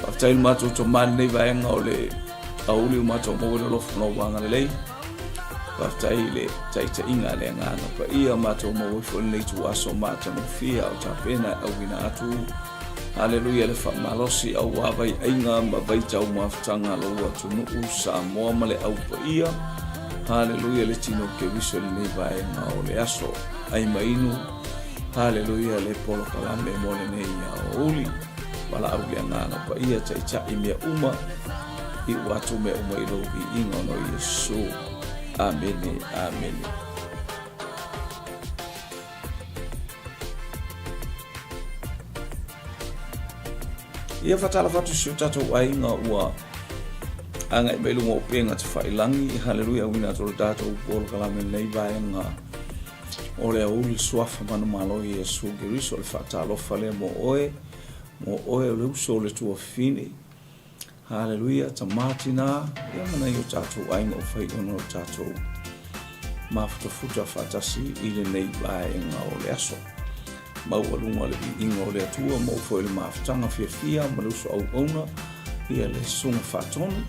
Faafetai i le matou tama i lenei vaega o le aoauli ua matou maua i le alofa ma lou agalelei. Faafetai i le taitaiga a le Agaga Paia matou maua ai foi lenei ituaso matagofie a o tapena e auina atu. Haleluia le faamalosi aua vaiaiga ma vaitau mafutaga a lou atunuu Samoa ma le au paia. Haleluia le tino Keriso i lenei vaega o le aso. Ai ma inu. Haleluia le polokalame mo lenei aoauli. Valaau le Agaga Paia taitai mea uma iu atu mea uma i lou viiga ona o Iesu. Amene, amene. Ia faatalofa atu si o tatou aiga ua agai mai luga o upega tafailagi. Haleluia, auina atu o le tatou polokalame lenei vaega o le aoauli suafa manumalo i Iesu Keriso. O le faatalofa lea mo oe, mo oe o le uso o le tuafafine. Haleluia, tama tina, ia ma nai o tatou aiga o fai ona o tatou mafutafuta faatasi i lenei vaega o le aso. Maualuga le viiga o le Atua, maua foi le mafutaga fiafia ma le uso auauna, ia le susuga faatonu.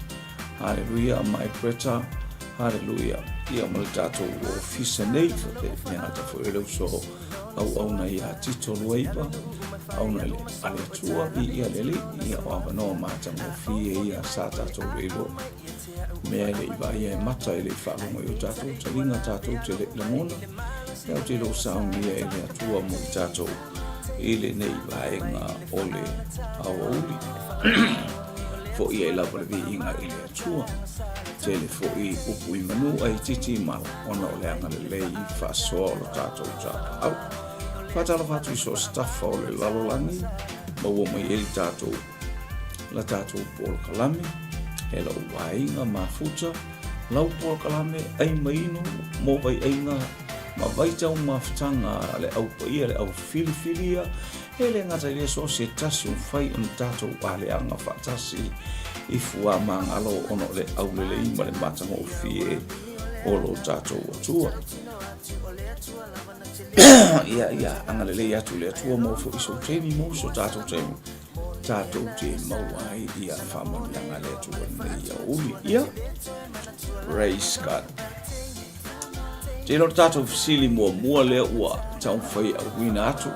Haleluia, my brother, haleluia. Ia ma le tatou ofisa nei, le gata foi o le uso auauna ia Tito Luaiva, auna le a le Atua, viia le Alii, ia o avanoa matagofie ia sa tatou leiloa. Mea e le i vaaia e mata, e le i faalogo i o tatou taliga, tatou te le i lagona, ia ou te iloa ua saunia e le Atua mo i tatou i lenei vaega o le aoauli. Fo'i ai lava le viiga i le Atua. Tele foi upu i manu ae itiiti mala ona o le agalelei faasoa o lo tatou tapaau. Faatalofa atu i so o se tafa o le lalolagi, maua mai ai le tatou la tatou polokalame, e lou aiga mafuta, lau polokalame ai ma inu mo vaiaiga ma vaitau mafutaga a le au paia le au filifilia, e le gata i lea so o se tasi o mafai ona tatou aleaga faatasi i fuamagalo ona o le aulelei ma le matagofie o lo tatou Atua. Ia, ia, agalelei atu le Atua mo foi so taimi mo so tatou taimi tatou te maua ai ia faamanuiaga a le Atua lenei aoauli. Ia, praise God. Te iloa le tatou fesili muamua lea ua taumafai auina atu.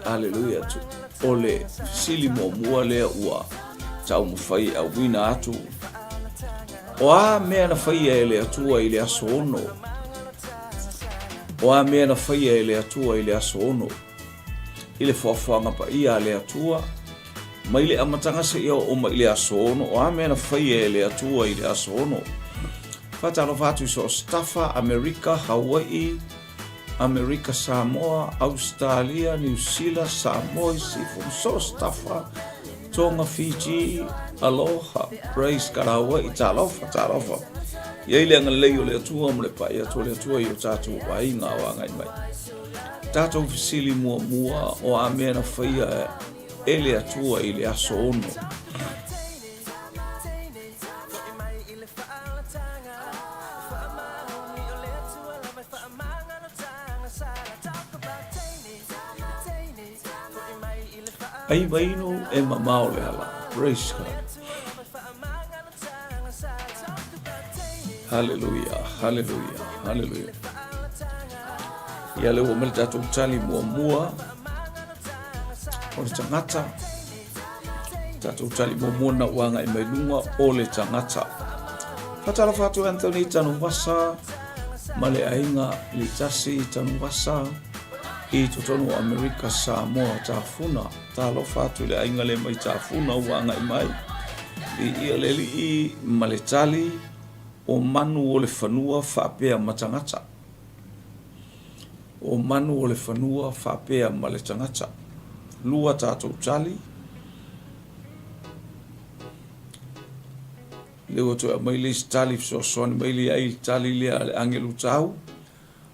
Aleluia atu. O le fesili muamua lea ua taumafai auina atu. O a mea na faia e le Atua i le aso 6? O a mea na faia e le Atua i le aso 6? I le foafoaga paia a le Atua, mai le amataga seia oo mai i le aso 6, o a mea na faia e le Atua i le aso 6? Faatalofa atu i so o se tafa, Amerika, Hawaii, Amerika Samoa, Ausetalia, Niu Sila, Samoa i Sifo, so o se tafa, Tonga, Fiji, aloha, praise God, Hawaii, talofa, talofa. I ai le agalelei o le Atua ma le pai atu o le Atua i o tatou aiga o agai mai. Tatou fesili muamua o a mea na faia e le Atua i le aso 6. Ai vainu e mamao le ala. Praise God. Hallelujah, hallelujah, hallelujah. Ia le ua mai le tatou tali muamua o le tagata. Tatou tali muamua na ua agai mai luga o le tagata. Faatalofa atu Anthony Tanuvasa ma le aiga Litasi Tanuvasa i totonu o Amerika Samoa Tafuna. Talofa atu i le aiga le mai Tafuna ua agai mai. Viia le Alii ma le tali o manu o le fanua faapea ma tagata. O manu o le fanua faapea ma le tagata. Lua tatou tali. Lea ua toe aumai le isi tali fesoasoani mai le ai le tali lea a le agelu tau.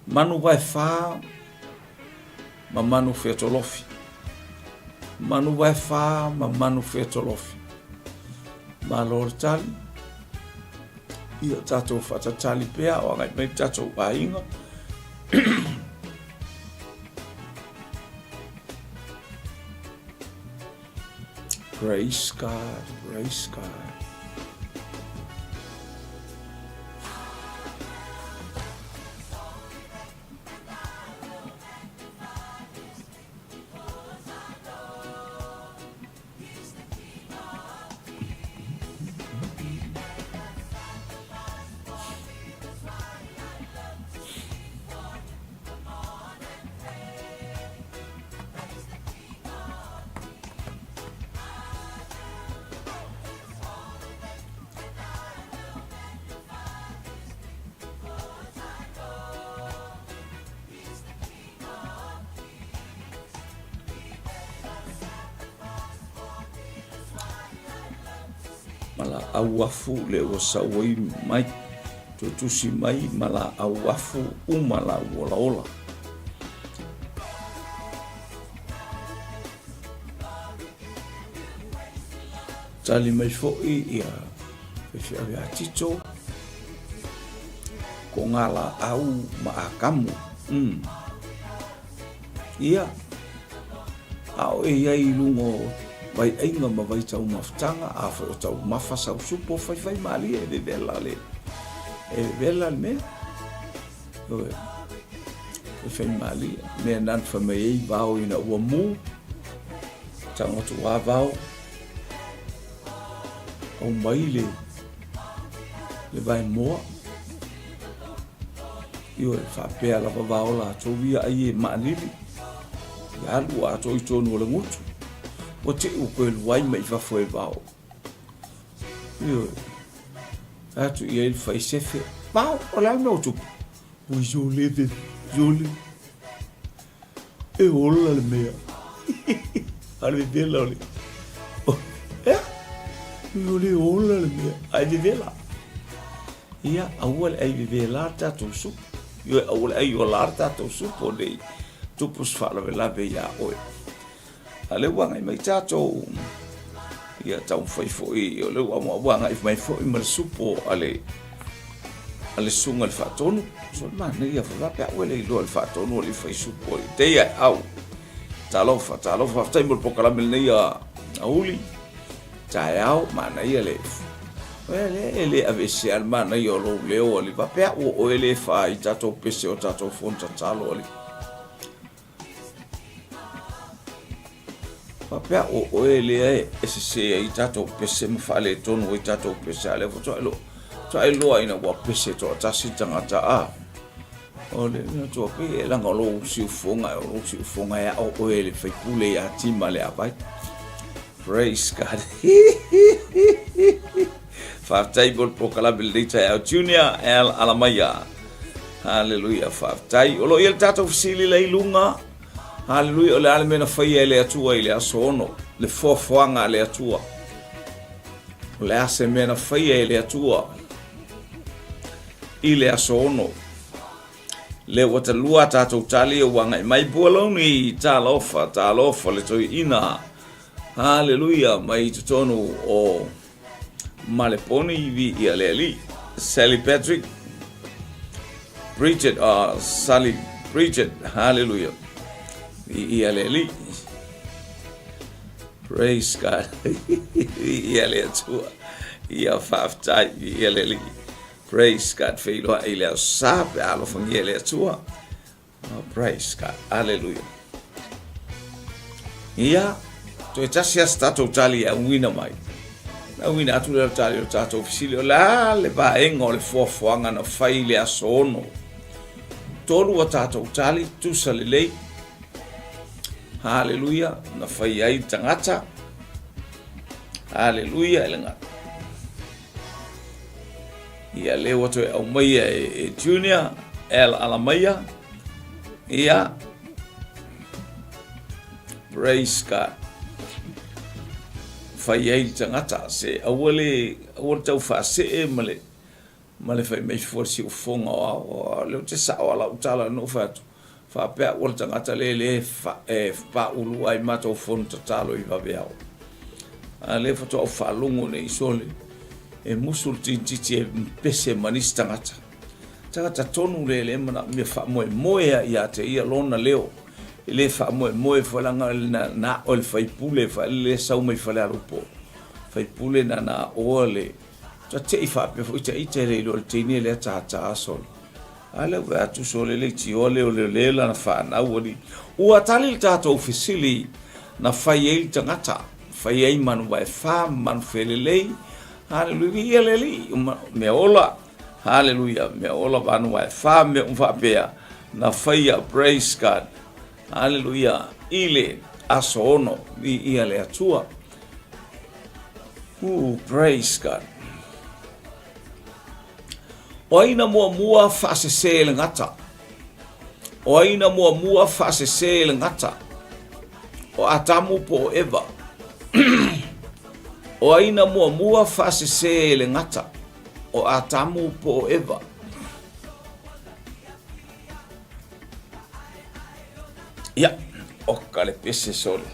Manu vaefa ma manu featolofi. Manu vaefa ma manu featolofi. Malo le tali. Ia tatou faatatali pea o agai mai tatou aiga. Praise God, praise God. Ma laau afu le ua sau ai mai toe tusi mai ma laau afu uma lau olaola. Tali mai foi ia faifeau ia Tito ko ngā laau ma akamu. Ia, a o e iai i luga o vaiaiga ma vaitaumafataga, a foi o taumafa sausupo faifai malie e vevela le, e vevela le mea. Ioe, faifai malie. Mea na na fai mai ai vao ina ua mu, tagoto a vao, aumai le, le vaemoa. Ioe, faapea lava vao latou ia ai e maanili, ia alu atoa i tonu o le gutu. Ua te ua koe luai mai fafo e vao. Ioe, atu i ai le faisefe, vao, o le a le mea ua tupu? Ui sole te, sole. E ola le mea. A le vevela o le... Ea? O le ola le mea. Ai vevela. Ia, aua le ai vevela le tatou supu. Ioe, aua le ai ola le tatou supu o nei tupu se faalavelave iā oe. A lea ua agai mai tatou, ia taumafai foi, o lea ua agai mai foi ma le supo a le a le susuga i le faatonu. So le manaia foi faapea au e le iloa le faatonu o le fai supo i te ia au. Talofa, talofa, faafetai mo le polokalame lenei a uli. Taeao, manaia le Oe le e le aveesea le manaia o lou leo ali faapea ua oe le fā i tatou pese o tatou fono tatalo ali. Faapea o oe lea e sese ai tatou pese ma faaletonu ai tatou pese, a o lea faatoa e faatoa e iloa ina ua pese toatasi le tagata a. O le mea atu pei e leaga o lou siufofoga, o lou siufofoga e ao oe e le faipule ia Tima Leavai. Praise God. Faafetai mo le polokalame lenei taeao Junior L Alamaia. Haleluia, faafetai. O lo o i ai le tatou fesili la i luga. Haleluia, o le a le mea na faia e le Atua i le aso ono, le foafoaga a le Atua. O le a se mea na faia e le Atua i le aso ono. Le ua talua tatou tali ua agai mai Pualauni, talofa, talofa le toeaina. Haleluia, mai totonu o Maleponi viia le Alii. Sally Patrick, Bridget, oh, Sally Bridget, hallelujah. Viia le Alii. Praise God. Viia le Atua. Ia faafetai, viia le Alii. Praise God, feiloai i le aso sa pe a alofagia le Atua. Oh, praise God. Hallelujah. Ia, toe tasi a se tatou tali e auina mai. Na auina atu le tali o tatou fesili, o le a le vaega o le foafoaga na fai i le aso ono. Tolu a tatou tali, tusa lelei. Hallelujah. Na fai ai le tagata. Hallelujah, e le gata. Ia lea ua toe aumaia e, e Junior L Alamaia. Ia praise God. Fai ai le tagata se aua le aua le tau faasee ma le ma le fai mai fua le siufofoga o ao lea ou te sao a lau tala na ou fai atu faapea ua le tagata le le fa, e paulu ai matou fono tatalo i vaveao. A lea faatoa ou faalogo nei sole e musu le tinititi e pese ma nisi tagata. Tagata tonu le le manaomia faamoemoe ia te ia lona leo. E le faamoemoe foi leaga na o le faipule foi le sau mai Falealupo. Faipule na na oa le ta te i faapea foi ta ita le iloa le teine lea tata solo. A lea ua atu sole le tioa le ole le lana whanau ali. Ua tali le tātou fesili na fai ai le tagata, fai ai manu vae wha, manu felelei. Haleluia, ia le alii, mea ola. Haleluia, mea ola manu vae wha, mea umfaapea. Na faia, praise God. Haleluia, i le aso ono, i ia le Atua. Ooh, praise God. O ai na muamua faasese i le gata? O ai na muamua faasese i le gata? O Atamu po o Eva? O ai na muamua faasese i le gata? O Atamu po o Eva? Ia, o ka le pese sole.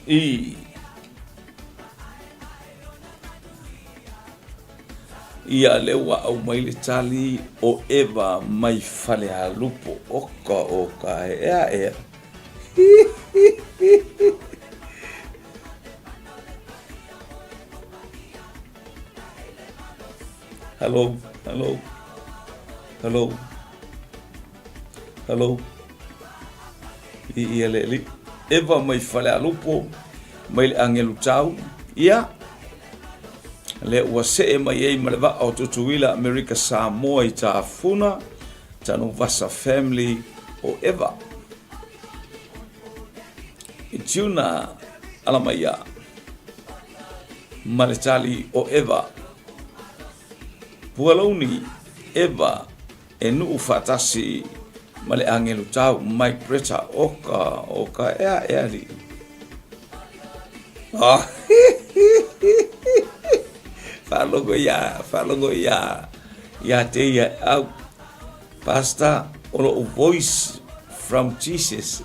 I Ia lea ua aumai le tali o Eva mai Falealupo. Oka oka ea ea. Hello, hello, hello. Hello. I ia le li. Eva mai Falealupo, mai le agelu tau. Ia. Le ua see mai ai ma le vaa o Tutuila Amerika Samoa i Tafuna, Tanuvasa family o Eva. I Juna ala mai ia ma le tali o Eva. Pualauni Eva E nuu faatasi ma le agelu tau Mike Bretta oka oka ea ea li. Oh. Faalogo ia, faalogo ia, ia te ia au. Pastor, o lou voice from Jesus.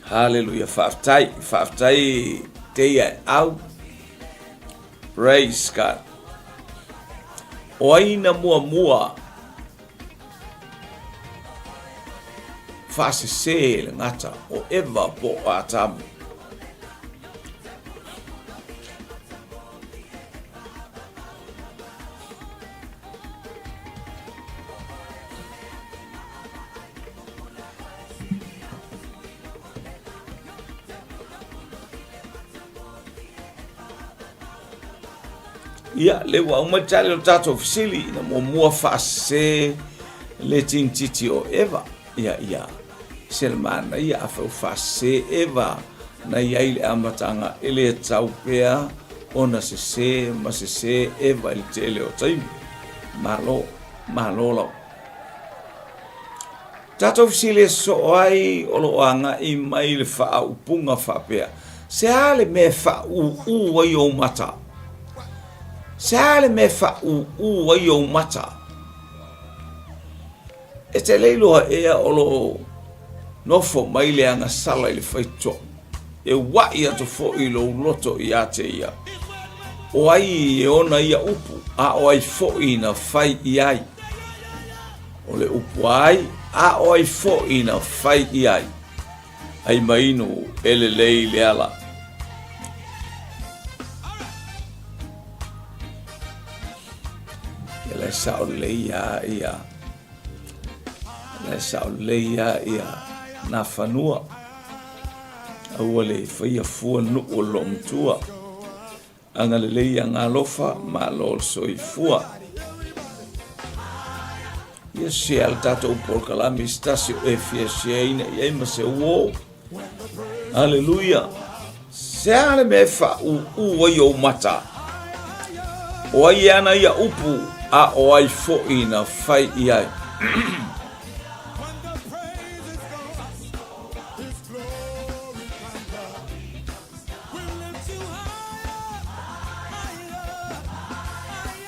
Hallelujah. Faafetai, faafetai te ia e au. Praise God. O ai na muamua faasese le gata o Eva po o Atamu. Ia, le ua aumai tali o tatou fesili na muamua faasese le tinititi o Eva. Ia, ia, se le manaia a fau faasese Eva na i ai le amataga e le tau pea ona sese ma sese Eva i le tele o taimi. Malo, malo lau. Tatou fesili e sosoo ai o lo o agai mai le faaupuga faapea, Se a le mea e faaūū ai ou mata? Se a le mea e faaūū ai ou mata? E te le iloa ea o lo o nofo mai le agasala i le faitotoa, e uaʻi atu foi lou loto iā te ia. O ai e ona ia upu, a o ai foi na fai i ai? O le upu a ai, a o ai foi na fai i ai? Ai mainu e lelei le ala. Ia le sao lelei ia ia. Le sao lelei ia ia nā fanua. Aua le faia fua nuu o loo matua. Agalelei Agalofa, malo le soifua. Ia share le tatou polokalame i se tasi o e fia shareina i ai ma se uō. Aleluia. Se a le mea e faaūū ai ou mata? O ai e ana ia upu, a o ai foi na fai i ai?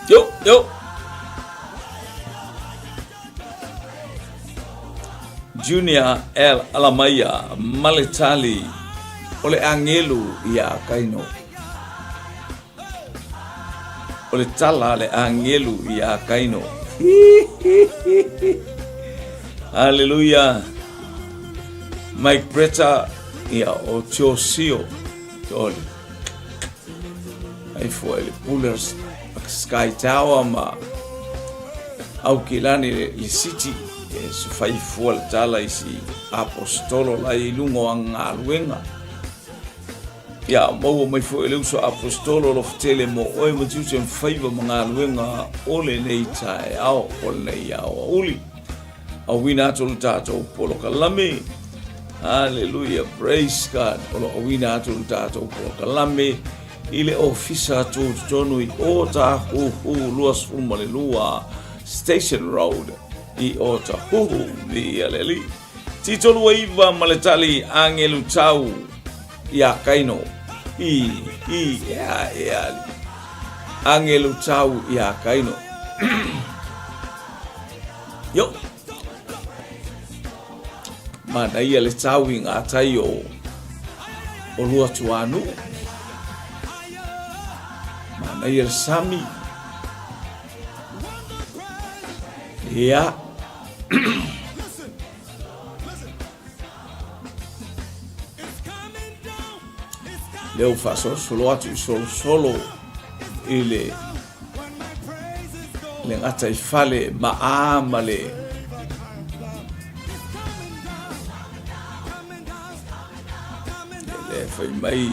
Yo, yo. Junior L. Alamaia ma le tali o le agelu iā Kaino. O le tala a le agelu iā Kaino. Haleluia. Mike Bretta, ia o Tiosio, Toli. Ai fua i le pule Sky Tower ma Aukilani le city e se fai fua le tala i si apostolo la i luga o galuega. Ia maua mai foi le uso apostolo lo tele mo oe ma tiute ma faiva ma galuega o lenei taeao o lenei aoauli. Auina atu le tatou polokalame. Hallelujah, praise God. O lo auina atu le tatou polokalame i le ofisa tutotonu i Otahuhu 22 Station Road i Otahuhu, viia le Alii. Titolu iva ma le tali agelu tau iā Kaino. I, i, ea, ea, agelu tau iā Kaino. Yo. Manaia le tau i ngā tai o, o Luatuanuu. Manaia le sami. Ia. Lea ua faasolosolo atu i solosolo i le le gataifale maa ma le le fai mai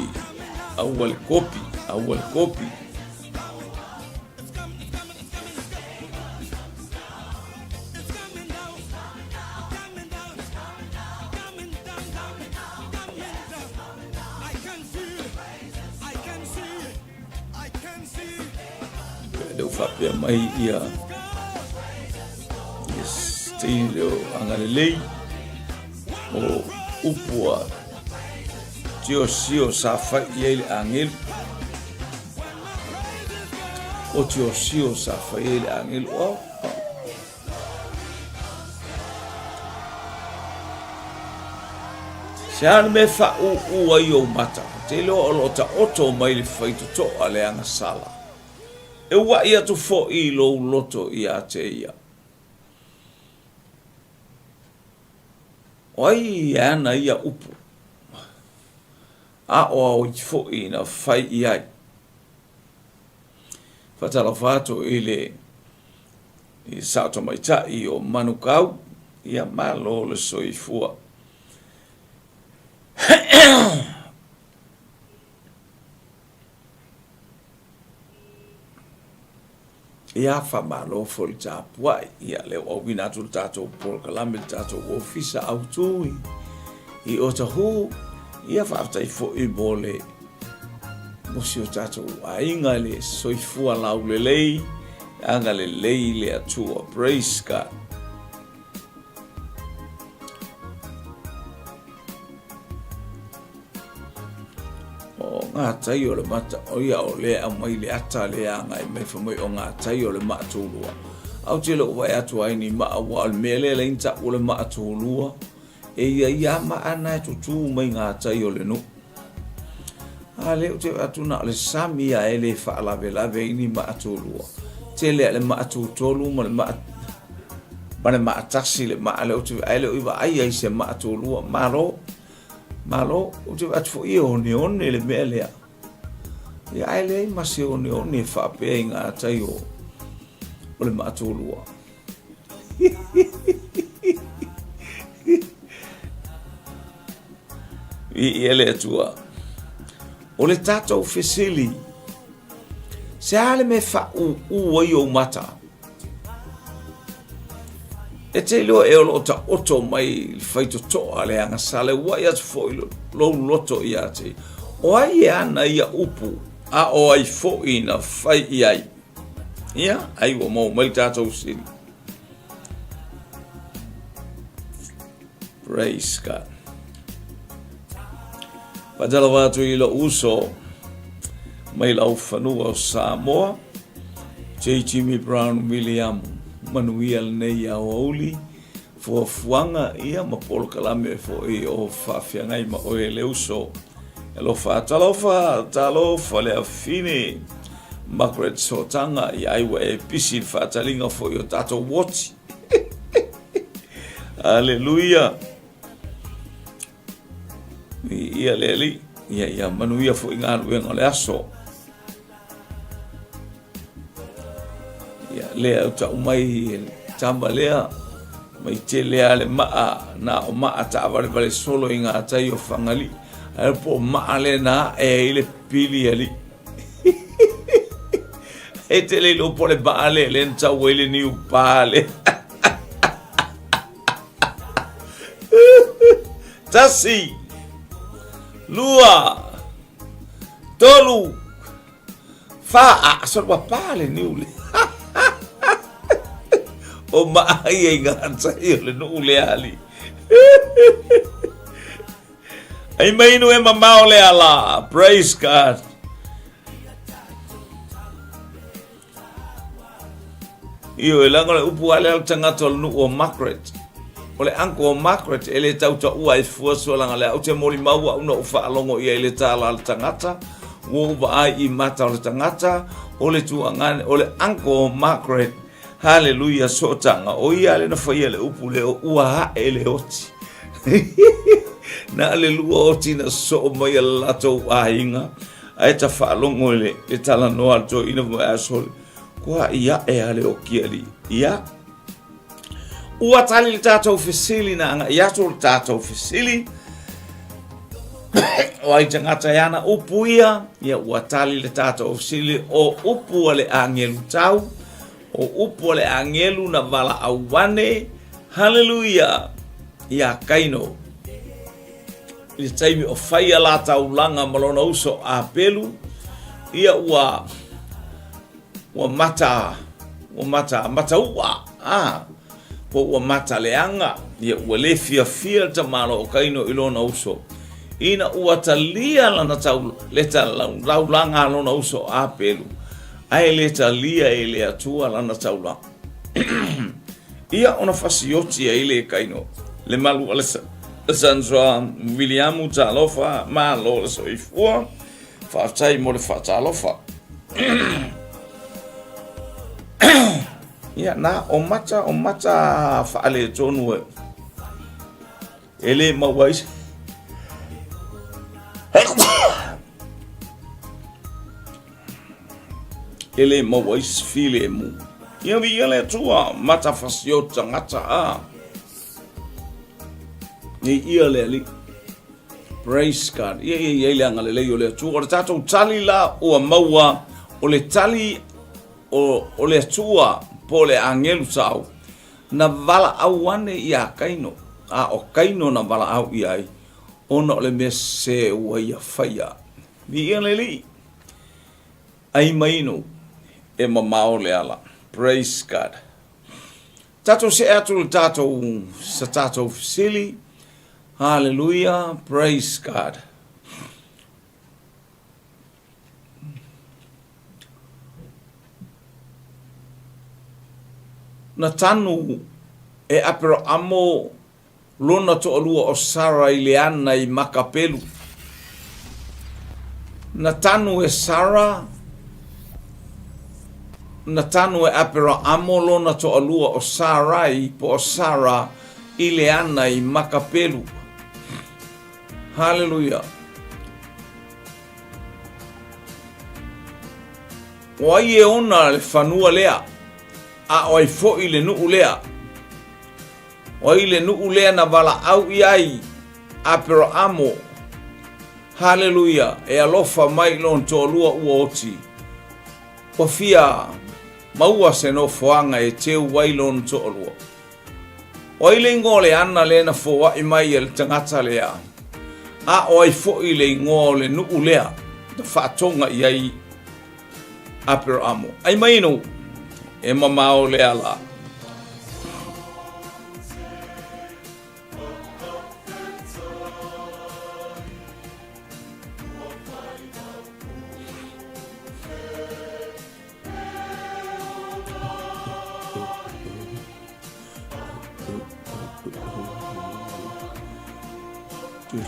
aua le kopi, aua le kopi. Lea ua faapea mai ia yes, teine lea o agalelei o upu a tiosio sa fai i ai le agelu. O tiosio sa fai ai le agelu. Oh, oh. Se a le mea e faaūū ai ou mata, ou te iloa o lo o taoto mai le faitotoa le agasala. E uaʻi atu foi lou loto iā te ia. O ai e ana ia upu, a o ai foi na fai i ai? Faatalofa atu i le i sao tamaitai o Manukau, ia malo le soifua. Ia faamalo foi le tapuai, ia lea ua auina atu le tatou polokalame le tatou ofisa autu i, i Otahuhu, ia faafetai foi mo le mo si o tatou aiga i le soifua laulelei, agalelei le Atua. Praise God. O ngā tai o le mata, o ia o lea aumai le ata lea agai mai fai mai o ngā tai o le maa tūlua. Au te le o vaai atu ai ni maa ua o le mea lea leai ni taʻu o le maa tūlua, e ia ia maa na e tutū mai ngā tai o le nuu. A lea ou te vaai atu na o le sami a e le faalavelave ai ni maa tūlua. Tele a le maa tūtolu ma le maa ma le maa tasi le maa lea ou te vaai, ae le o i vaai ai se maa tūlua. Malo. Malo, ou te vaai atu foi e oneone le mea lea. Ia ae leai ma se oneone e faapea i ngā tai o, o le maatolua. Viia le Atua. O le tatou fesili, se a le mea faaūū ai ou mata? E te iloa e o lo o taoto mai le faitotoa le agasala, e uaʻi atu foi lou loto iā te ia. O ai e ana ia upu, a o ai foi na fai i ai? Ia, ai ua maua mai le tatou fesili. Praise God. Faatalofa atu i lou uso mai laufanua o Samoa, J. Jimmy Brown William, manuia lenei aoauli. Fuafuaga ia ma polokalame foi o faafeagai ma oe le uso. Alofa, talofa, talofa le afine. Margaret Sootaga, ia ai ua e pisi i le faataliga foi o tatou uoti. Aleluia. Ia le Alii, ia ia manuia foi galuega o le aso. Ia lea u tau mai le tama lea, mai tele a le maa, na o maa taavalevale solo i ngā tai o Fagalii. Ae po o maa lea na ae ai le pili alii. E tele iloa po o le maa lea lea na tau ai le niu pā lea. Tasi, lua, tolu, fa, a, solo ua pa le niu le. O maa ia i ngā tai o le nuu le ali. Ai mai inu e mamao le ala. Praise God. Ioe, leaga o le upu lava lea a le tagata o le nuu o Margaret. O le uncle o Margaret e le tautaua ai fua sua leaga lea ou te molimau au na ou faalogo i ai i le tala a le tagata, ua ou vaai i mata o le tagata, o le tuagane, o le uncle o Margaret, haleluia, sootaga, o ia lea na faia le upu lea, ua ae le oti. Na o le lua oti na soo mai a le latou aiga, Ae ta faalogo i le talanoa a le toeaina fai mai, a sole, kua i ae a le oki alii. Ia. Ua tali le tatou fesili na agai atu le tatou fesili. O ai tagata e ana upu ia, ia ua tali le tatou fesili o upu a le agelu tau, o upu a le agelu na valaau ane, haleluia, ia Kaino. I le taimi o fai a la taulaga ma lona uso Apelu, ia ua ua mata ua mata mataua a po ua mata leaga, ia ua le fiafia le tamaloa o Kaino i lona uso. Ina ua talia lana tau le taulaga a lona uso Apelu, ae le talia e le Atua lana taulaga. Ia ona fasioti ai le Kaino, le malu a le Sandra Viliamu talofa, malo le soifua, faafetai mo le faatalofa. Ia na o mata o mata faaletonu e e le maua ai e le maua ai se filemu. Ia viia le Atua, mata fasioti tagata a. Nei ia le Alii. Praise God. Ia ia ia le agalelei o le Atua. O le tatou tali la ua maua, o le tali o, o le Atua po o le agelu sau, na valaau ane iā Kaino, a o Kaino na valaau i ai, ona o le mea sese ua ia faia. Viia le Alii. Ai mainu e mamao le ala. Praise God. Tatou see atu le tatou sa tatou fesili. Hallelujah, praise God. Na tanu e Aperahamo lona toalua o Sara i le ana i Makapelu. Na tanu e Sara, na tanu e Aperaamo lona toalua o Sarai po o Sara i le ana i Makapelu. Haleluia. O ai e ona le fanua lea, a o ai foi le nuu lea? O ai le nuu lea na valaau i ai Aperaamo? Haleluia, e alofa mai i lona toalua ua oti. Ua fia maua se nofoaga e teu ai lona toalua. O ai le igoa o le ana lea na foai mai e le tagata lea? A o ai foi le igoa o le nuu lea na faatoga i ai Aperaamo? Ai mai nuu, e mamao le ala. Ia,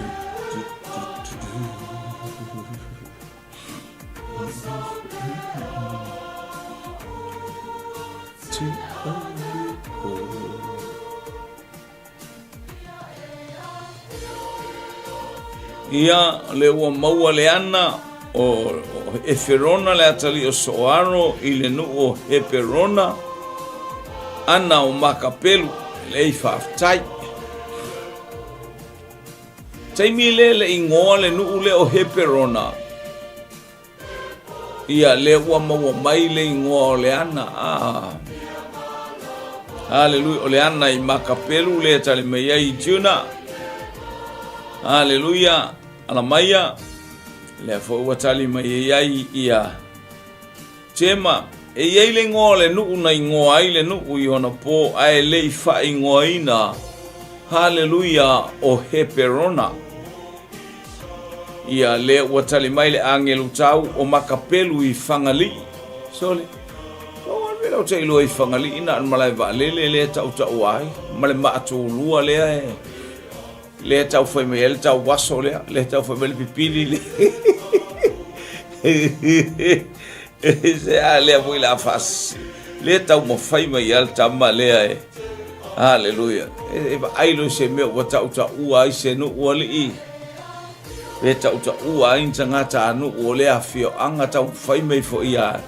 le ua maua le ana o Eferona le atalii o Soaro i le nuu o Heperona, ana o Makapelu, lei faafetai. Taimi le le igoa le nuu lea o Heperona, Ia, lea ua maua mai le igoa o le ana. Ah. Haleluia, o le ana i Makapelu lea tali mai ai i Juna. Haleluia, alamaia. Lea foi ua tali mai ai ia Tema. E i ai le igoa o le nuu na igoa ai le nuu i ona pō, ae le i faaigoaina, haleluia, o Heperona. Ia, lea ua tali mai le agelu tau o Makapelu i Fagalii. Sole, o alu lau te iloa i Fagalii na o le malae vaalele lea tautaua ai, ma le maatulua lea e, lea tau fai mai ai le tauaso lea, lea tau fai mai le pipili lea. Se a lea foi la faas, lea taumafai mai ai le tama lea e, haleluia, e vaai loa i se mea ua tautaua ai se nuu alii, pe tautaua ai ni tagata a nuu o lea afioaga taumafai mai foi ia,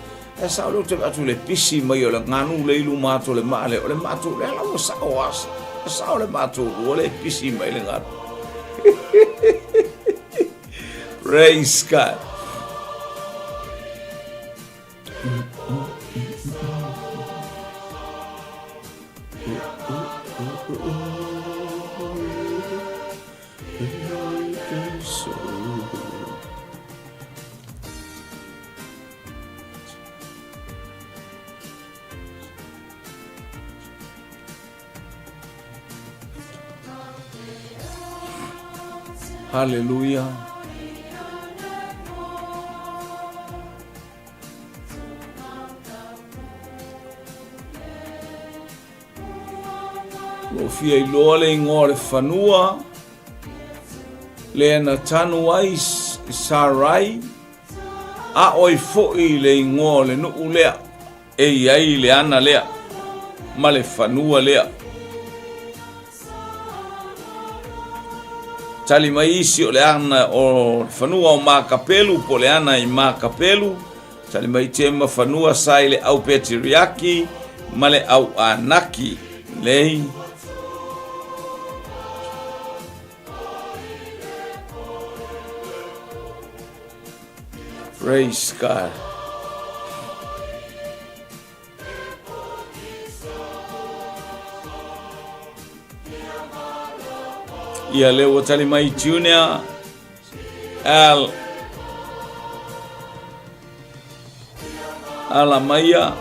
e sao lea ou te vaai atu i le pisi mai o le ganu lea i luma atu o le maa lea, o le matou, lea la ua sao lava, sao le matou lua lea e pisi mai le ganu. Praise God. Haleluia. Lo fia iloa le igoa o le fanua lea na tanu ai Sarai a oi foi le igoa o le nuu lea. E i ai le ana lea ma le fanua lea. Tali mai isi o le ana o le fanua o Makapelu po o le ana i Makapelu. Tali mai Tema fanua sa i le au Petiriaki ma le au Anaki. Lei. Praise God. Ia lea ua tali mai Junior Al Alamaia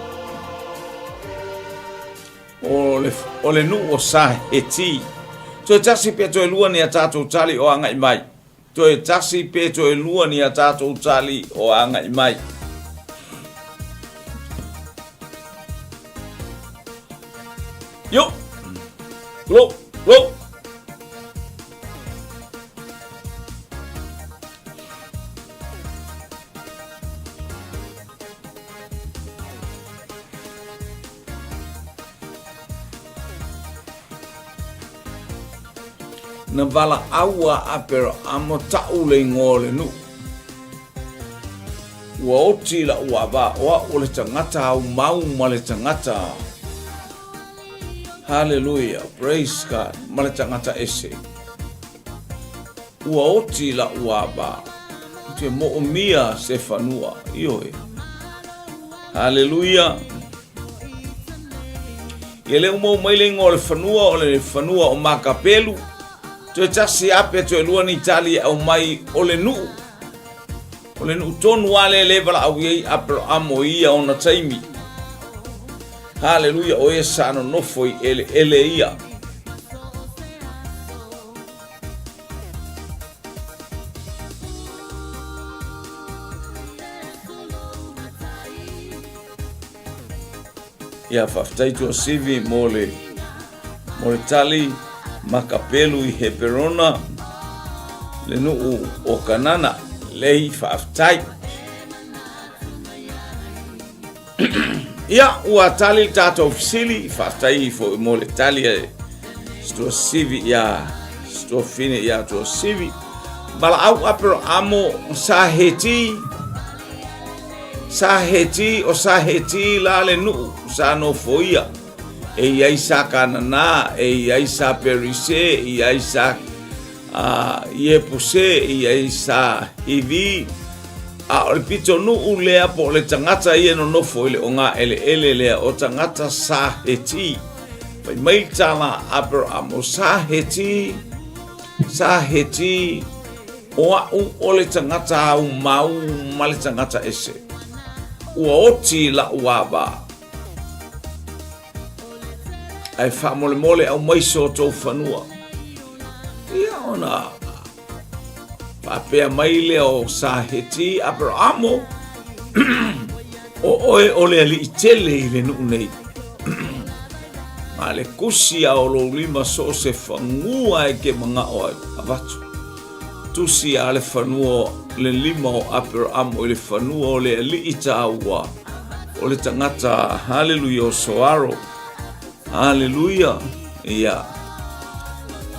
O le, o le nuu o Saheti. Toe tasi pe toe lua ni a tatou tali o agai mai. Toe tasi pe toe lua ni a tatou tali o agai mai. Yo! Lo! Lo! Na valaau a Aperahama taʻu le igoa o le nuu. Ua oti la'u ava o a'u o le tagata aumau ma le tagata. Hallelujah, praise God, ma le tagata ese. Ua oti la'u ava, ou te mo'omia se fanua, ioe. Hallelujah. Ia le uma mai le igoa o le fanua o le fanua o Makapelu. Toe tasi ape toe lua ni tali e aumai o le nuu. O le nuu tonu a le le valaau i ai Aperahamo i ia ona taimi. Haleluia, o ia sa nonofo i eleele ia. Ia faafetai Tuasivi mo le mo le tali Makapelu i Heperona. Le nuu o Kanana, lei faafetai. Ia, ua tali le tatou fesili, faafetai foi mo le tali a Tuasivi ia Tuafine ia Tuasivi. Valaau Aperamo sa Heti, sa Heti o sa Heti la le nuu sa nofoia. E i ai sa Kanana, e i ai sa Perise, e i ai sa Iepuse, e i ai sa Hivi. A o le pitonuu lea po o le tagata ia e nonofo i le ogaeleele lea o tagata sa Heti. Fai mai le tala a Aperamo, sa Heti, sa Heti, o a'u o le tagata aumau ma le tagata ese. Ua oti la'u ava. Ae faamolemole aumai so outou fanua. Ia ona faapea mai lea o Saheti Aperamo, o oe o le alii tele i le nuu nei. Ma le kusi a o lou lima so o se fanua e ke manao ai, avatu. Tusi a le fanua le lima o Aperamo i le fanua o le alii taua o le tagata, haleluia, o Soaro. Haleluia. Ia.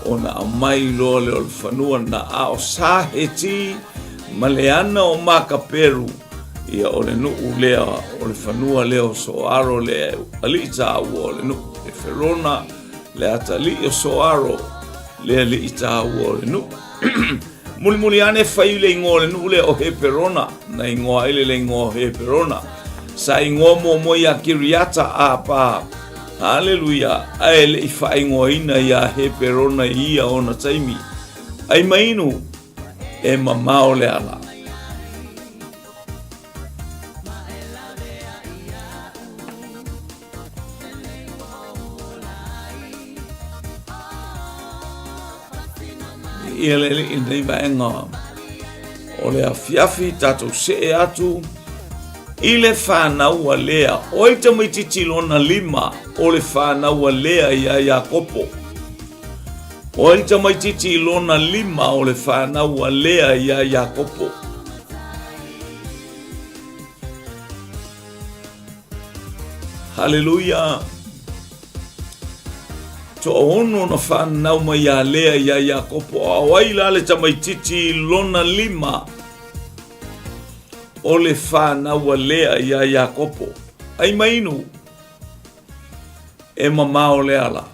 Ona aumai loa lea o le fanua na a o Saheti ma le ana o Makaperu, ia o le nuu lea, o le fanua lea o Soaro le alii taua o le nuu. E Ferona le atalii o Soaro le alii taua o le nuu. Mulimuli ane fai le igoa o le nuu lea o Heperona, na igoa ai le igoa o Heperona. Sa igoa muamua ia Kiriata Apa. Haleluia, ae le i faaigoaina ia Heperona i ia ona taimi. Ai mainu, e mamao le ala. Ia le alii lenei vaega o le afiafi tatou see atu i le fanau a Lea. O ai tamaitiiti lona lima o le fanau a Lea iā Iakopo? O ai tamaitiiti lona lima o le fanau a Lea iā Iakopo? Haleluia! Toaono na whanau mai iā Lea iā Iakopo, a o ai la le tamaitiiti lona lima o le whanau a Lea iā Iakopo? Ai mainu, e mamao le ala.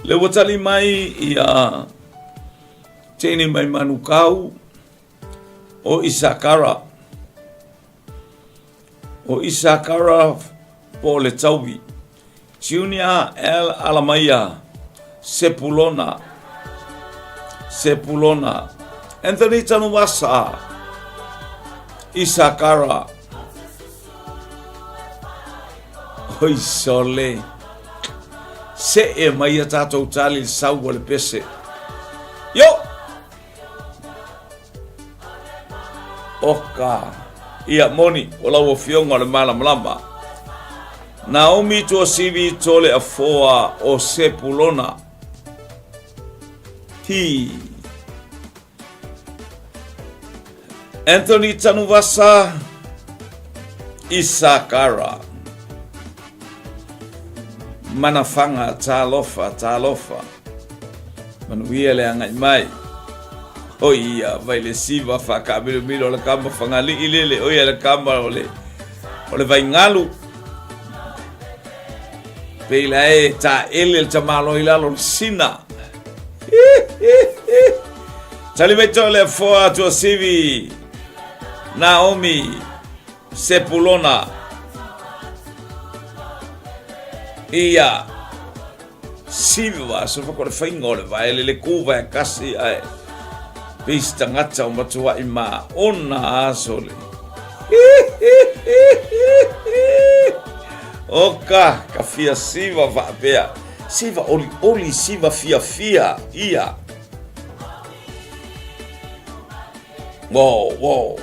Le ua tali mai ia Tene mai Manukau o Isakara. O Isakara po o le Taui. Junior L. Alamaia, Sepulona, Sepulona, Anthony Tanuvasa, Isakara, Oi sole, se e mai a tātou tali le sau o le pese. Yo! Oka. Ia, moni, o lau afioga o le malamalama. Naomi Tuasivi Tole Afoa o Sepulona. Hi. Anthony Tanuvasa Isakara. Manawhanga, talofa, talofa. Manuia le agai mai. Oi ia, vai le siva whakamiromiro o le kama whangali'i lele, oi le kama o le, o le vaingalu. Peila e ta ele le tamalo i lalo le sina. Tali mai tō le foa atu a Sivi, Naomi, Sepulona. Ia. Siva aso fako le faiga o le vaele le ku vae kasi ae pei se tagata o matuaʻi maona aso le Oka ka fia siva faapea siva olioli siva fiafia ia Wow, wow.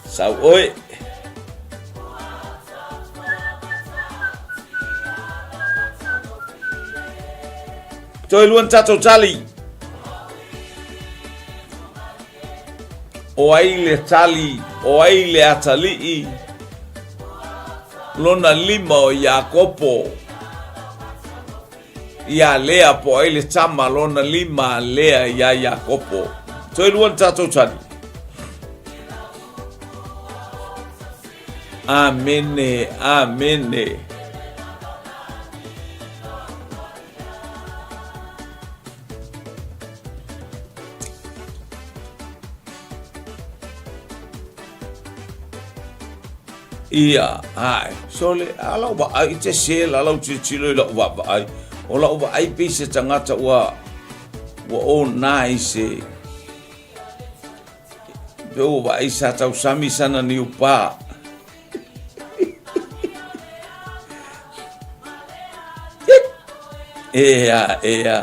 Sau oe. Toe lua na tatou tali. O ai le tali, o ai le atalii, lona lima o Iakopo. Iā Lea po ai le tama lona lima a Lea iā Iakopo. Toe lua na tatou tali. Amene, amene. Ia, ae, sole, a lau vaai, i te sela lau tilotilo i lau vaavaai. O lau vaai pei se tagata ua, ua ona i se, pe ua vaai sa tausami sana niupa. Ea, ea.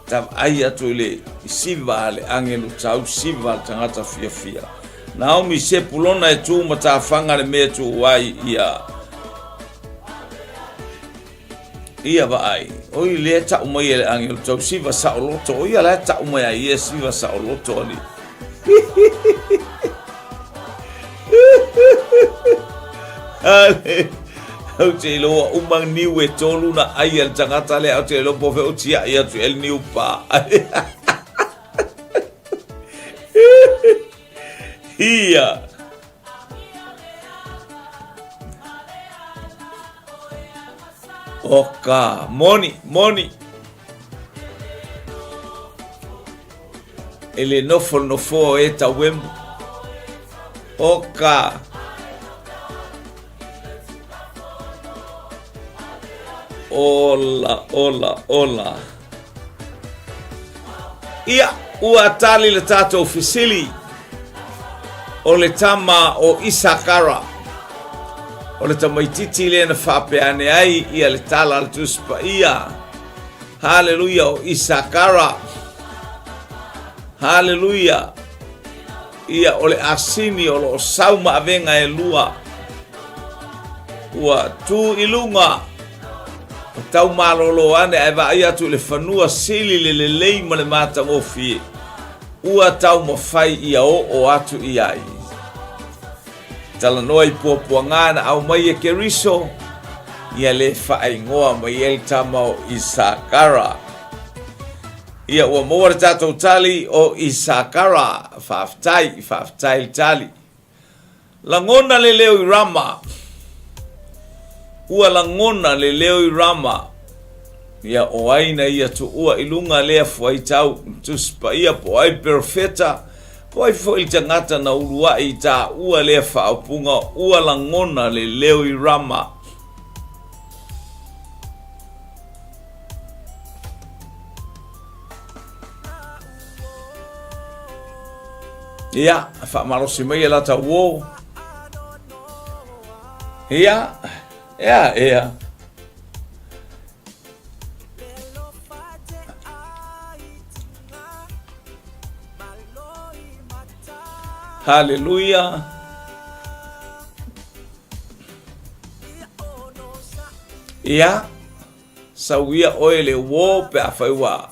Tavaai atu i le siva a le agelu tau siva a le tagata fiafia. Naomi Sepulona e tu matafaga le mea tuu ai ia ia vaai. O i lea tau mai e le agelu tau siva saoloto. O ia la e tau mai ai ia siva saoloto ali. Ale. Ou te iloa uma niu e tolu na ai a le tagata lea, ou te iloa po o fea o tiai atu i ai le niu pā. Ia. O ka, moni, moni. E le nofo le nofoa o e tauemu. O ka. Ola, ola, ola. Ia, ua tali le tatou fesili o le tama o Isakara. O le tamaititi lea na faapea ane ai ia le tala a le Tusi Paia. Haleluia o Isakara. Haleluia. Ia o le asini o lo o sau ma avega e lua. Ua tu i luga o tau malolo ane ae vaai atu i le fanua sili le lelei ma le matagofie. Ua taumafai ia oo atu i ai. Talanoa i puapuaga na aumai e Keriso, ia le faaigoa mai ai le tama o Isakara. Ia ua maua le tatou tali o Isakara. Faafetai, faafetai le tali. Lagona le leo i Rama. Ua lagona le leo i Rama. Ia o ai na ia tuua i luga lea fuaitau, Tusi Paia po o ai perofeta, po ai foi le tagata na uluai i taua lea faaupuga ua lagona le leo i Rama. Ia, faamalosi mai e lata uo. Ia, ea, ea. Haleluia. Ia, sauia oe le uō pe afai ua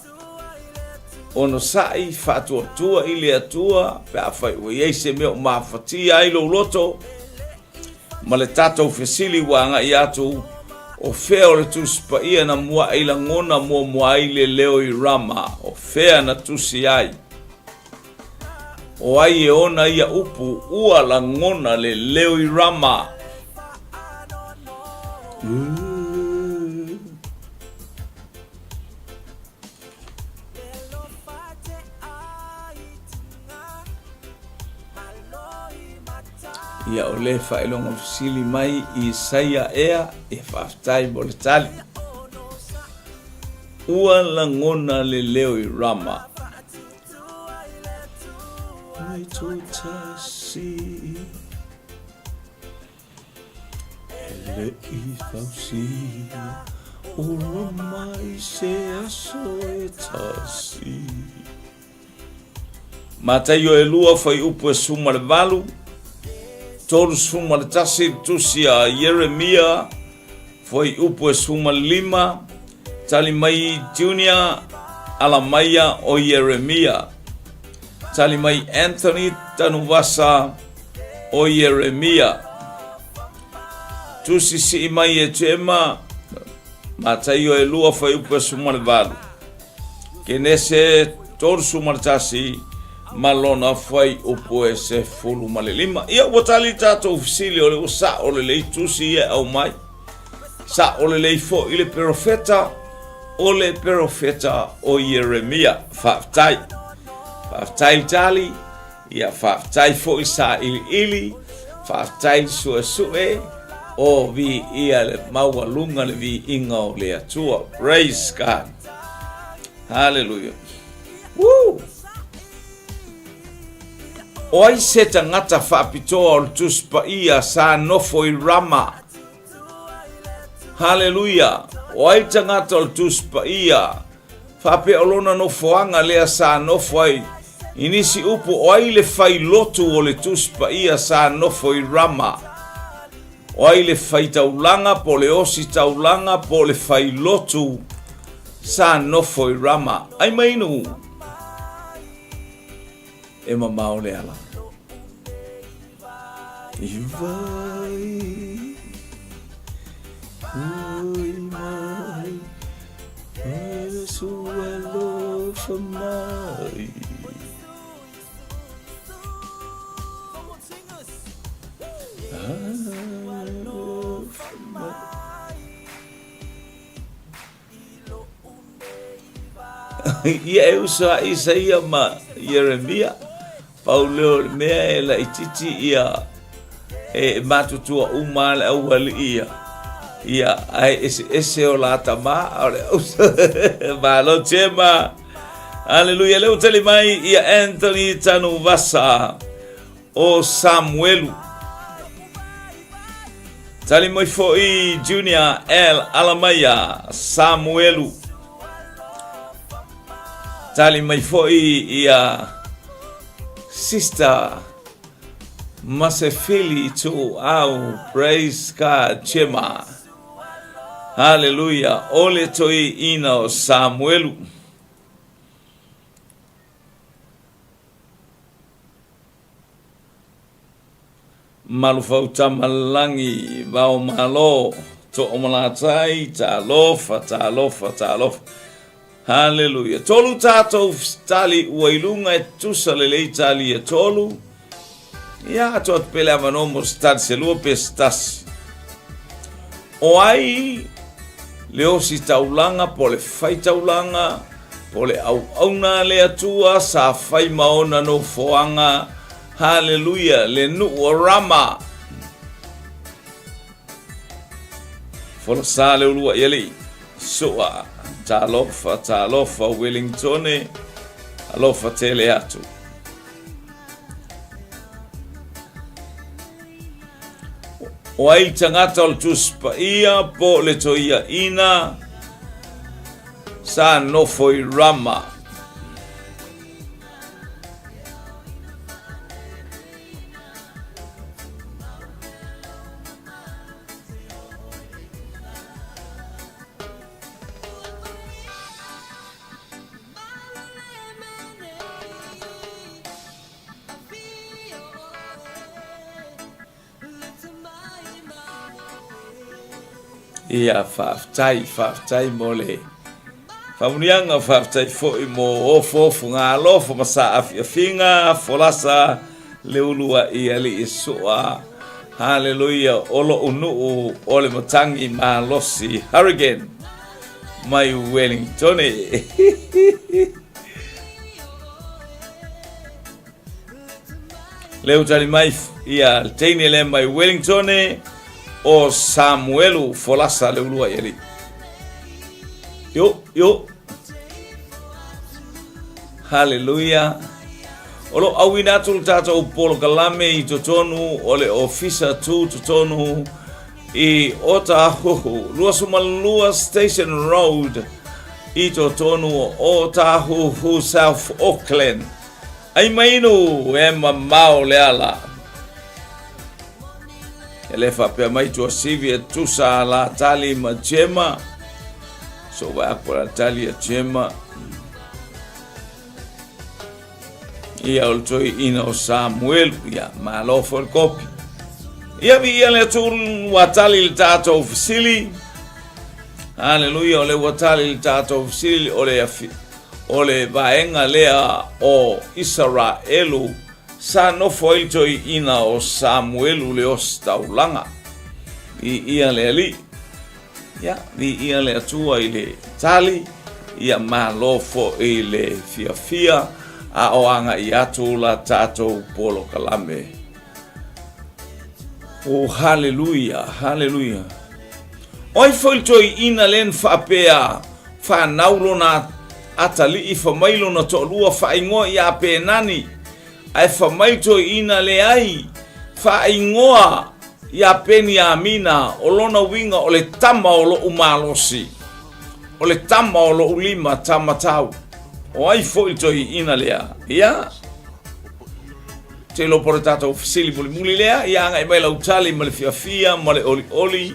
onosai faatuatua i le Atua, pe afai ua i ai se mea o mafatia ai lou loto, ma le tatou fesili ua agai atu, o fea o le Tusi Paia na muaʻi lagona muamua ai le leo i Rama, o fea na tusi ai? O ai e ona ia upu, ua lagona le leo i Rama? Ia o le faailoga fesili mai Isaia ea, ia faafetai mo le tali. Ua lagona le leo i Rama. Tasi. E le i fausia o Rama i se aso e tasi. Mataio e 2 fuaiupu e 18, 31 le tusi a Ieremia fuaiupu e 15, tali mai Junior Alamaia o Ieremia. Tali mai Anthony Tanuvasa o Ieremia. Tusi sii mai e Tema, Mataio e 2 fuaiupu e 18. Kenese 31 ma lona fuaiupu e 15. Ia ua tali tatou fesili o le ua sa'o lelei tusi ia e aumai. Sa'o lelei foi le perofeta o le perofeta o Ieremia. Faafetai. Faafetai le tali. Ia faafetai foi sailiili. Faafetai le suesue. O viia le maualuga le viiga o le Atua. Praise God. Hallelujah. Woo! O ai se tagata faapitoa o le Tusi Paia sa nofo i Rama? Haleluia! O ai tagata o le Tusi Paia faapea o lona nofoaga lea sa nofo ai? I nisi upu, o ai le failotu o le Tusi Paia sa nofo i Rama? O ai le faitaulaga po o le ositaulaga po o le failotu sa nofo i Rama? Ai mai inu e mamao le ala. I vai, ui mai, Jesu alofa mai. Alofa mai. Ia e uso a Isaia ma Ieremia, pau lea o le mea e laitiiti ia e matutua uma le aualii ia. Ia, ae eseese o la tama, o le uso. Malo Tema. Aleluia. Lea ua tali mai ia Anthony Tanuvasa o Samuelu. Tali mai foi Junior L. Alamaia Samuelu. Tali mai foi ia Sister Masefili Tuuau. Praise God, Chema. Hallelujah. Ole toi ina o Samuelu. Malufautamalagi, Vaomalo, Toomalatai, Talofa, talofa, talofa. Haleluia. Tolu tatou tali ua i luga e tusa lelei tali e tolu. Ia, atu atu pea le avanoa mo se tali se lua pe se tasi. O ai le ositaulaga po o le faitaulaga po o le auauna a le Atua sa fai ma ona nofoaga, haleluia, le nuu o Rama. Folasa le uluai alii, sua, talofa, talofa, Wellingtone, alofa tele atu. O ai le tagata o le Tusi Paia po o le toiaina sa nofo i Rama. Ia, faafetai, faafetai mo le faamanuiaga, faafetai foi mo ofoofoga alofa ma saafiafiga, folasa le uluai Alii Iesu. Haleluia, o lo'u nuu o le matagi malosi Hurricane mai Wellingtone. Le ua tali mai ia le teine lea mai Wellington o Samuelu Folasa le ulua i alii. Yo, yo. Haleluia. O lo auina atu le tatou polokalame i totonu o le ofisa tu totonu i Otahuhu, 22 Station Road i totonu o Otahuhu, South Auckland. Ai mainu e mamao le ala. E le faapea mai Tuasivi e tusa la tali ma Jema. So vai aku la tali a Jema. Ia o le toeaina o Samuelu, ia malo foi le kopi. Ia viia le Atua ua tali le tatou fesili. Haleluia, o le ua tali le tatou fesili o le afi, o le vaega lea o Isaraelu sa nofo ai le toeaina o Samuelu le ositaulaga. Viia le Alii. Ia, viia le Atua i le tali, ia malo foi le fiafia, a o agai atu la tatou polokalame. Oh, haleluia, haleluia. O ai foi le toeaina lea na faapea fanau lona atalii fa mai lona toalua faaigoa ia Penani, Ae fa mai toeaina leai faaigoa ia Peniamina, o lona uiga o le tama o lo'u malosi, o le tama o lo'u lima tamatau. O ai foi le toeaina lea? Ia, te iloa po o le tatou fesili mulimuli lea, ia agai mai lau tali ma le fiafia ma le olioli,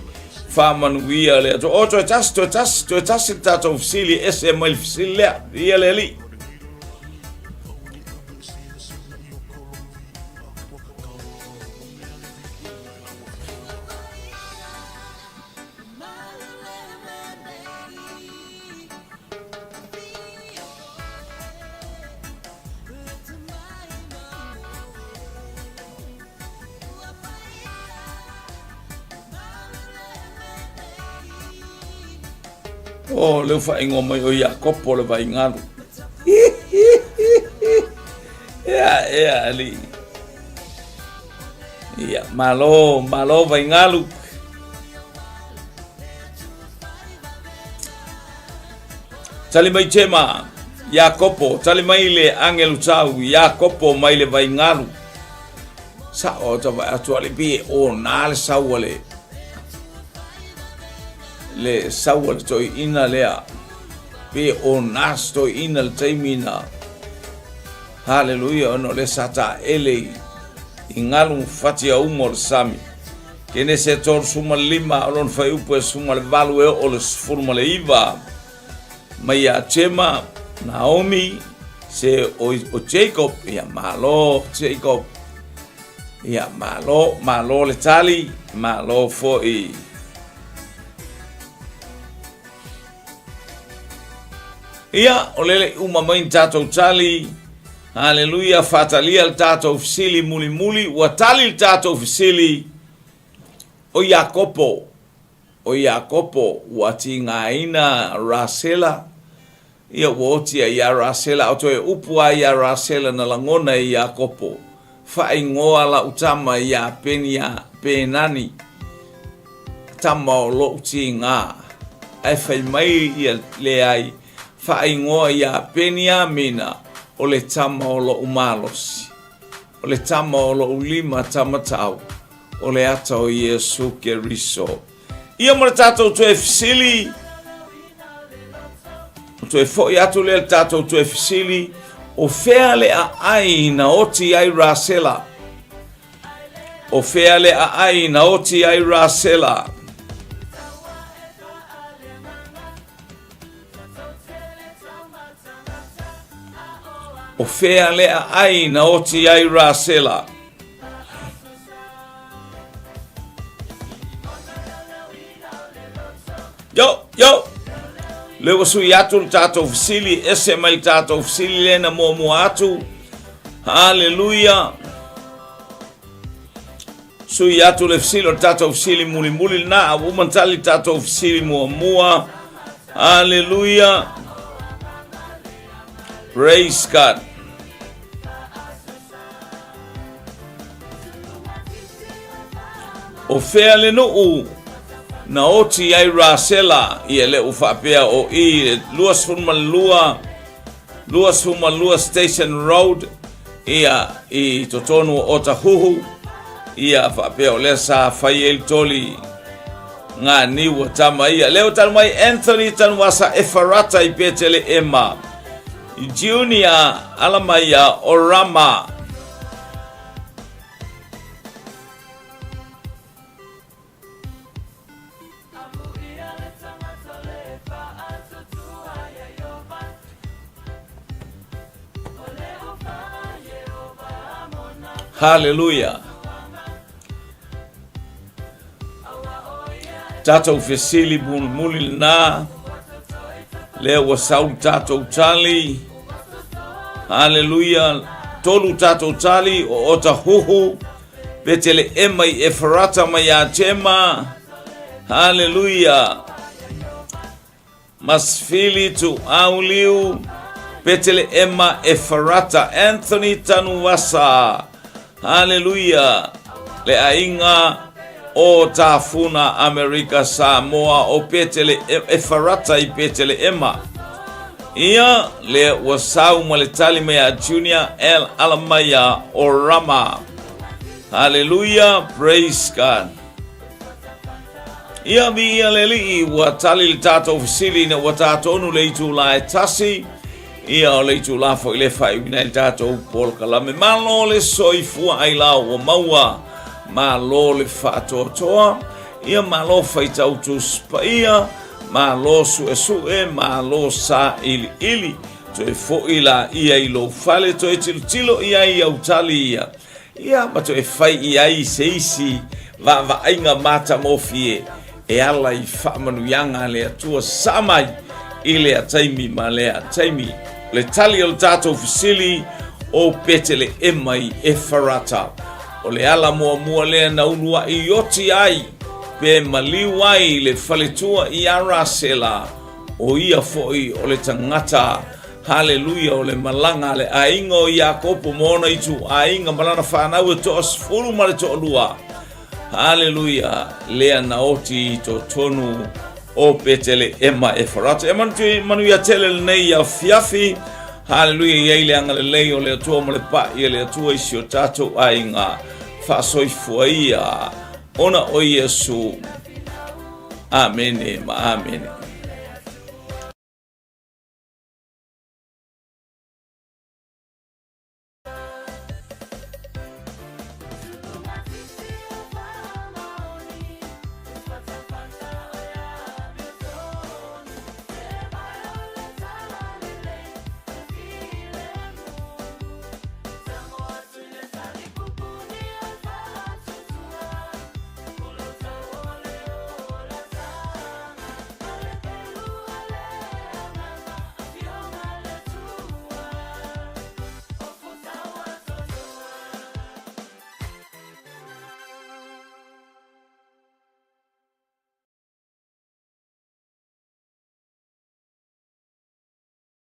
faamanuia le Atua. O, toe tasi, toe tasi, toe tasi le tatou fesili, ese mai le fesili lea. Ia le Alii. O, lea ua faaigoa mai o Iakopo le vaigalu. Ea, ea, alii. Ia, malo, malo vaigalu. Tali mai Tema, Iakopo, tali mai le agelu tau, Iakopo mai le vaigalu. Sa'o ta vaai atu ale pei e ona le sau a le le sau a le toeaina lea pei e ona se toeaina le taimi na haleluia ona o lea sa taele i, i galu fatiauma o le sami. Kenese 35 o lona fuaiupu e 18 e oo le 19 mai ia Tema, Naomi, se o, o Jacob, ia malo Jacob, ia malo, malo le tali, malo foi. Ia, o lele uma mai ni tātou tali, haleluia, faatalia le tātou fesili mulimuli, ua tali le tātou fesili o Iakopo, O Iakopo ua tigaina Rasela, ia ua oti ai ia Rasela, a o toe upu a ia Rasela na lagona e Iakopo, Faaigoa lau tama iā Penia, Penani, tama o loʻu tiga. Ae fai mai ia leai, Faaigoa iā Peniamina, o le tama o loʻu malosi, o le tama o loʻu lima tamatau. O le ata o Iesu Keriso. Ia ma le tatou toe fesili, toe foi atu lea le tatou toe fesili, o fea le aai na oti ai Rasela? O fea le aai na oti ai Rasela? O fea le aai na oti ai Rasela? Yo, yo! Le ua sui atu le tatou fesili, ese mai le tatou fesili lea na muamua atu. Haleluia! Sui atu le fesili o le tatou fesili mulimuli lena, a ua uma ona tali le tatou fesili muamua. Haleluia! Praise God! O fea le nuu na oti ai Rasela ia le u faapea o i le 22 22 Station Road ia i totonu o Otahuhu ia faapea o lea sa fai ai le toli ngā niu a tama ia. Lea ua tanu mai Anthony Tanuasa Efarata i Petele Ema. Junior Alamaia o Rama. Haleluia. Tatou fesili mulimuli lena. Lea ua sau tatou tali. Haleluia. Tolu tatou tali o Otahuhu. Peteleema i Efarata ma ia Tema. Haleluia. Masfili Tuauliu, Peteleema Efarata, Anthony Tanuasa. Haleluia. Le aiga o Tafuna Amerika Samoa o Petele Efarata i Peteleema. Ia, lea ua sau ma le tali mai a Junior L. Alamaia o Rama. Haleluia, praise God. Ia, viia le Alii, ua tali le tatou fesili ina ua tatonu le itulā e tasi. Ia, o le itulā foi le faaiuina ai le tatou polokalame. Malo le soifua ai la ua maua, malo le faatoatoa, ia malo faitau Tusi Paia, Malo suesue, malo sailiili. Toe foi laia i lou fale, toe tilotilo i ai i au tali ia. Ia, ma toe fai i ai se isi vaavaaiga matagofie e ala i faamanuiaga a le Atua sa mai i lea taimi ma lea taimi. O le tali o le tatou fesili o Peteleema i Efarata. O le ala muamua lea na uluai oti ai pe maliu ai le faletua iā Rasela, o ia foi o le tagata, haleluia, o le malaga a le aiga o Iakopo ma ona ituaiga ma lana fanau e toasefulu ma le toalua, haleluia, lea na oti i totonu o Peteleema Efarata. E manuia tele lenei afiafi, haleluia, i ai le agalelei o le Atua ma le pa'i a le Atua i si o tatou aiga faasoifua ia ona o Iesu. Amene ma amene.